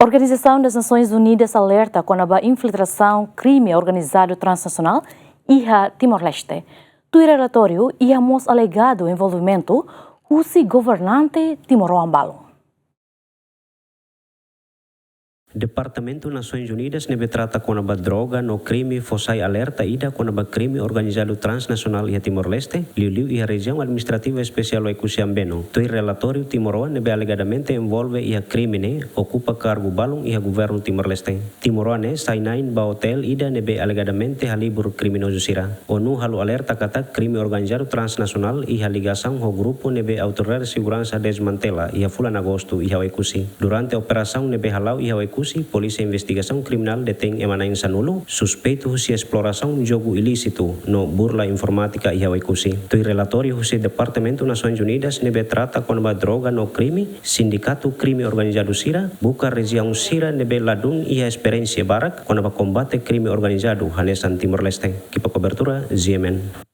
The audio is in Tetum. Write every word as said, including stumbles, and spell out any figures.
Organizasaun das Nasoins Unidas alerta kona-ba infiltrasaun krime organizadu transnasionál iha Timor-Leste. Tuir relatóriu, iha mós alegadu envolvimentu husi governante timoroan balun. Departamentu Nasoins Unidas ne'ebé trata kona-ba droga no krime fó sai alerta ida kona-ba krime organizadu transnasionál iha Timor-Leste, liuliu iha Rejiaun Administrativa Espesiál Oekusi Ambeno. Tuir relatóriu, timoroan ne'ebé alegadamente envolve iha krime ne'e okupa kargu balun iha governu Timor-Leste. Timoroan ne'e sai na'in ba otél ida ne'ebé alegadamente halibur kriminozu sira. ONU halo alerta katak krime organizadu transnasionál iha ligasaun ho grupu ne'ebé autoridade seguransa desmantela iha fulan Agostu iha Oekusi. Durante operasaun ne'ebé hala'o iha Oekusi, Polísia Investigasaun Kriminál detein ema na'in sanulu, suspeitu husi esplorasaun jogu ilísitu no burla informátika iha Oekusi. Tuir relatóriu husi Departamentu Nasoins Unidas ne'ebé trata kona-ba droga no krime, sindikatu krime organizadu sira buka rejiaun sira ne'ebé ladún iha esperiénsia barak kona-ba kombate krime organizadu hanesan Timor-Leste. Ekipa kobertura, G M N.